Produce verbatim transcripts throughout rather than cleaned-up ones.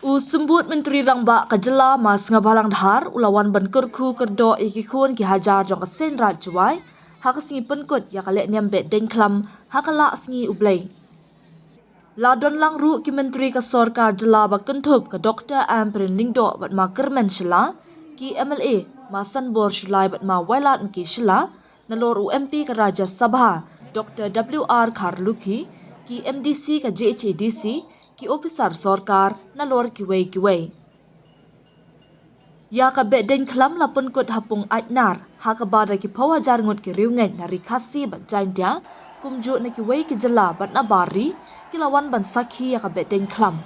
U Symbud Myntri Rangbah ka jylla, Ma Sniawbhalang Dhar, u la wan ban kyrkhu kyrdoh ïa ki khun ki hajar jong ka Seiñ Raij Jowai ha ka sngi pynkut ïa ka lehniam beh deiñ khlam ha ka Lah Sngi U Blei. La don lang ruh ki myntri ka sorkar jylla ba kynthup ka Doktor Ampareen Lyngdoh bad Ma Kyrmen Shylla, ki M L A, Ma Sanbor Shullai bad Ma Wailadmiki Shylla, nalor u M P ka Rajya Sabha, Doktor W R Kharlukhi, ki M D C ka J H A D C, ki ophisar sorkar nalor kiwei kiwei. Ïa ka beh deiñ khlam la pynkut ha Pung Aitnar, ha kaba da ki phew hajar ngut ki riewngeit na Ri Khasi bad Jaintia, kumjuh na kiwei ki jylla bad na bar ri, ki la wan ban sakhi ïa ka beh deiñ khlam.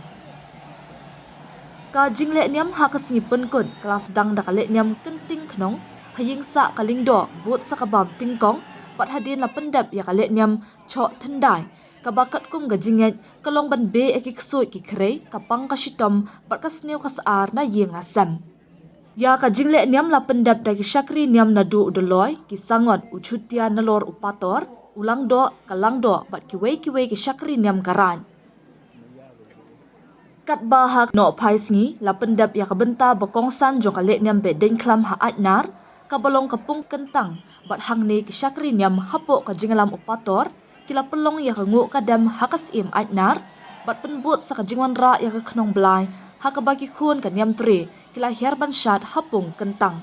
Ka jinglehniam ha ka sngi pynkut ka la sdang da ka lehniam kynting khnong ha ïing sah ka Lyngdoh, bud sa ka bam tyngkong, bad hadien la pyndep ïa ka lehniam choh thyndai, kaba katkum ka jingngeit ka long ban beh ïa ki ksuid ki khrei, ka pang ka shitom bad ka sniew ka sar na ïing na sem. Ïa ka jinglehniam la pyndep da ki shakri niam naduh u Doloi, ki sangot, u Chutia nalor u Pator, u Langdoh, ka Langdoh bad kiwei kiwei ki shakri niam ka raid. Katba ha ka Nohphai Sngi la pyndep ïa ka bynta ba kongsan jong ka lehniam beh deiñ khlam ha Aitnar, kaba long ka pung kyntang, bad hangne ki shakri niam hapoh ka jingïalam u Pator ki la pynlong ïa ka nguh ka dem ha ka Syiem Aitnar, bad pynbud sa ka jingwanrah ïa ka Khnong Blai, ha kaba ki khun ka niam tre ki la hiar ban shad ha pung kyntang.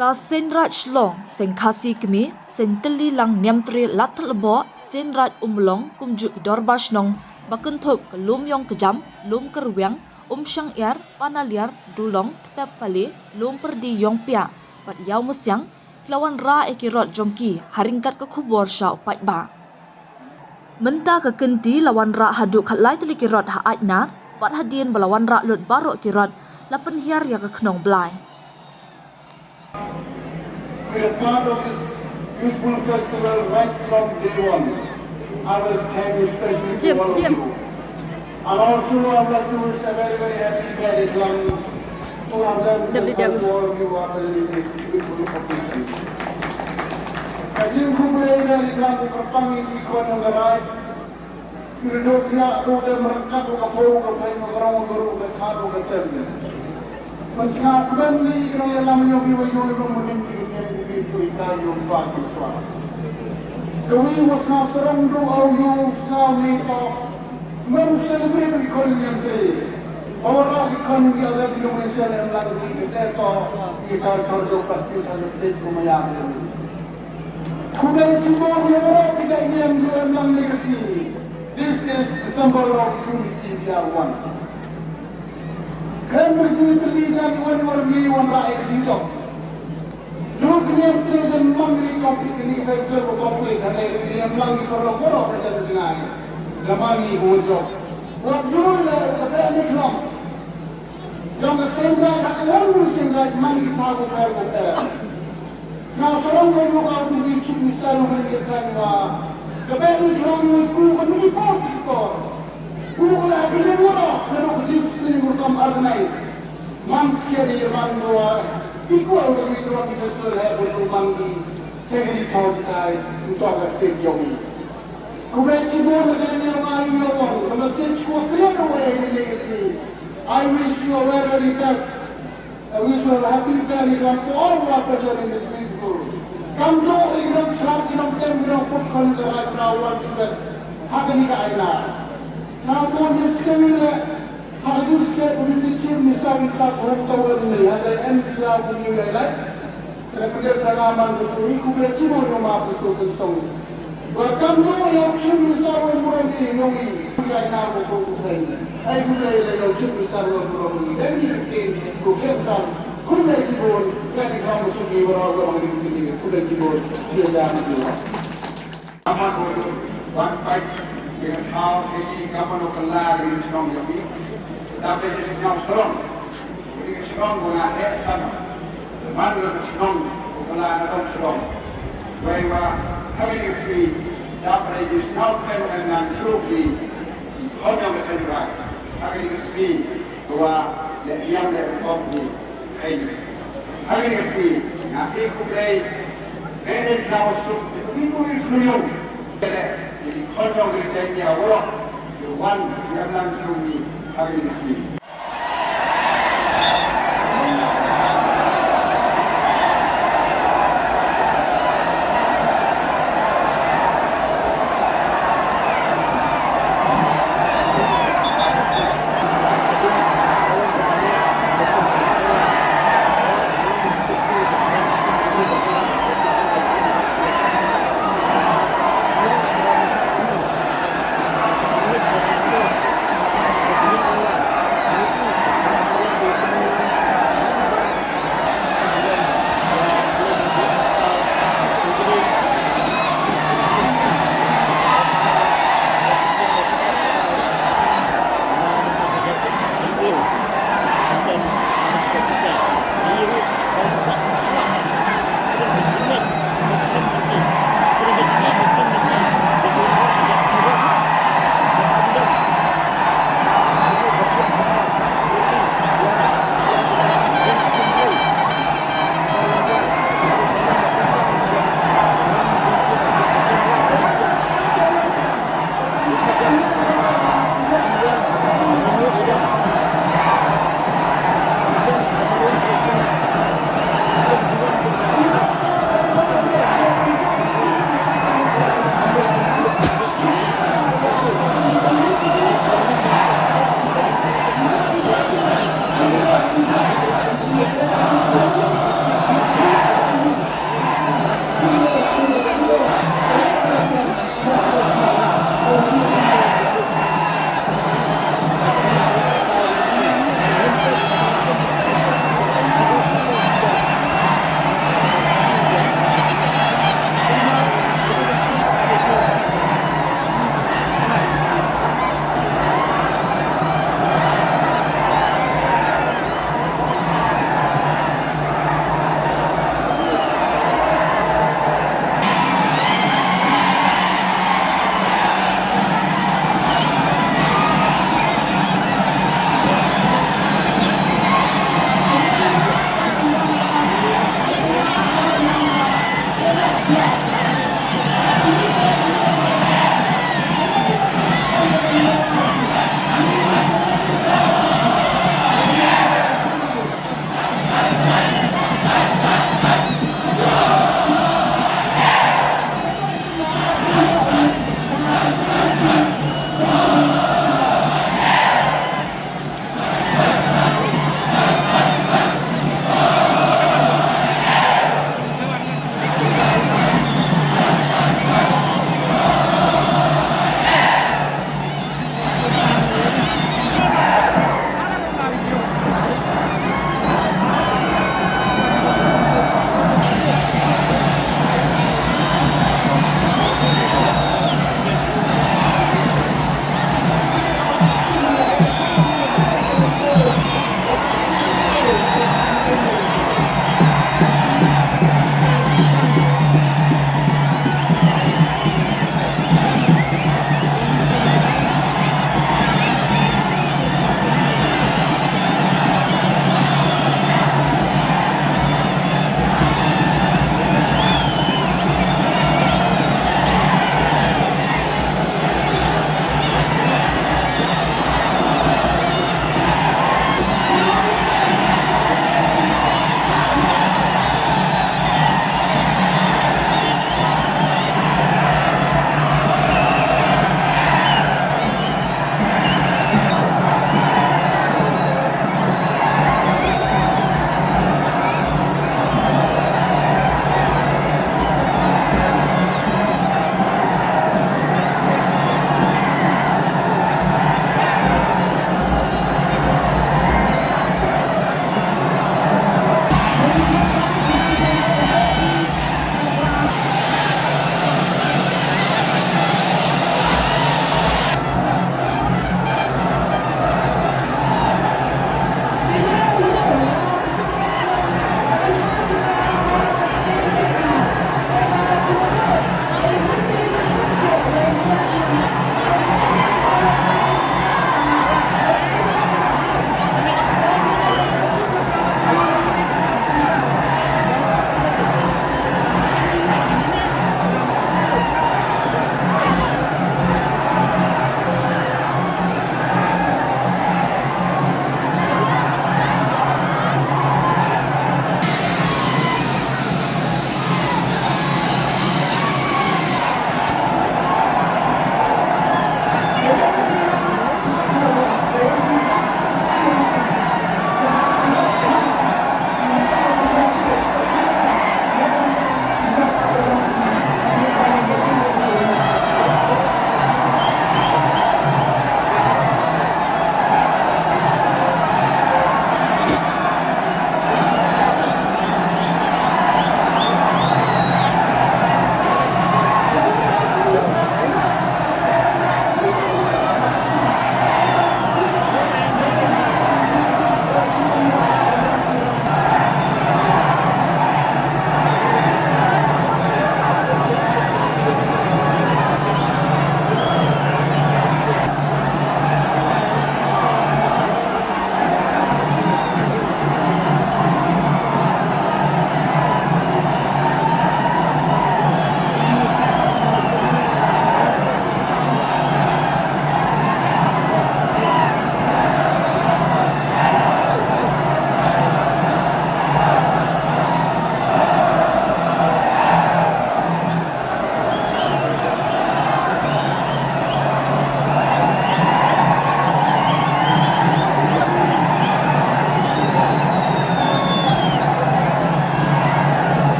Ka Seiñ Raij Shillong, Seiñ Khasi Kmie, Seiñ Tylli Lang Niamtre Ladthadlaboh, Seiñ Raij Ummulong, kumjuh ki Dorbar Shnong ba kynthup ka Lumïong Kjam, Lumkyrwiang, Umshang Iar, Panaliar, Dulong, Tpep Pale, Lumpyrdi Ïongpiah bad Ïawmusiang, ki la wanrah ïa ki rot jong ki ha ryngkat ka khubor sha u paidbah. Mynta ka kynti la wanrah haduh khatlai tylli ki rot ha Aitnar, bad hadien ba la wanrah lut baroh ki rot, la pynhiar ïa ka Khnong Blai. Be a part of this beautiful festival right from day one. I will thank you specially to James, all of James. You. And also, I would like to wish a very, very happy Beh Deiñ Khlam two thousand twenty-five to all of you who are attending this beautiful occasion. Ka jingkhublei Beh Deiñ Khlam ka kyrpang ïa ki khun nongïalam. Ki la duh thiah, duh dem ryngkat, duh ka phew, ka phew, ka rong, ka ruh, ka sat, ka tem. Mynsngew kmen ïa ki nongïalam ïa ki, ba ïoh ïa ka mynnin ki, ki, ki, ki, ki, ka ïoh ba ki chwa. Kawei wa sngap sarong duh, aw ïoh sngap ni to. Mem celebrate ki khun nongïalam te. Ba wanrah ki khun nongïalam te, ki nongïalam te, em lang ki te to. Ki culture jong practice and state ko maya. Khublei shibun ïa baroh ki jait niam U M Lang Legacy. This is the symbol of unity, we are one. Khlem da jingtylli ïa ki wan ïa wan ngi wanrah ïa ka jingjop. Duk niam tre jan man ri complete, ri festival ko complete, hynrei ri niam lang ki korlong baroh ka jan jngai. Da man ngi ko jop. Wat jur le ka beh ni klong. Jong ka seng raij, ha ka wan u seng raij, man ki thaw ko pher ko pher. Sngewsarong ka ïoh ka u Deputy Chief Minister u Mr. Khanwa. Ka beh ni jrong ni ku ka mini por chi por. Ku ka la ka jeng wara na ka discipline ku kam organize. Man skia ni man wa. Iku au ka withdraw ki festival hai ku tu man ki. Secretary thaw tai. Untuk ka state jong ni. Ku beh chi por na ka jeng ni ma ïoh wang. Ka message ku clear away ni ni si. I wish you a very, very best. I wish you a happy Delhi Ram to all who are present in this beautiful. Kam to, ki nongtrei, ki nongtem, ki nongput khon ka rai ka wan shubat. Ha kane ka aina. Sa to ni skemile, ha ka ju skem ku ni chim ni sa ni sa home to wen ni, ha ka en ki la ku ni lai lai. Ka pyndet ka la man ka ku ni ku be chimo ni ma ku sto kan song. Welcome to your Chief Minister wa Murami Yongi. Kuya na ko ko ko sai. Ai kuya ila your Chief Minister wa Murami. Then you can go get down. Kumne si bon. Kani kam sugi wa wa ngi sini. Kumne si bon. Siya dan ko. Aman ko wan pai. Kena thau kini kaman ko kala ni chnong Yongi. Tapi di sini serong. Kini chnong ko na eh sana. Man ka ka chnong, u ka la na dong chnong. Wei wa, ha kane ka sngi, da pynlong sngewthuh em ngan thru ki, ki khon jong ka seng rai. Ha kane ka sngi, ka wa, leh biang leh pop ni, hei. Ha kane ka sngi, nga ai khublei, hei, hei, ka wa suk, ki, ki, ki, ki, ki, ki, ki, ki khon jong ka ri Jaintia waroh, ki wan, ki em ngan thru ki, ha kane ka sngi.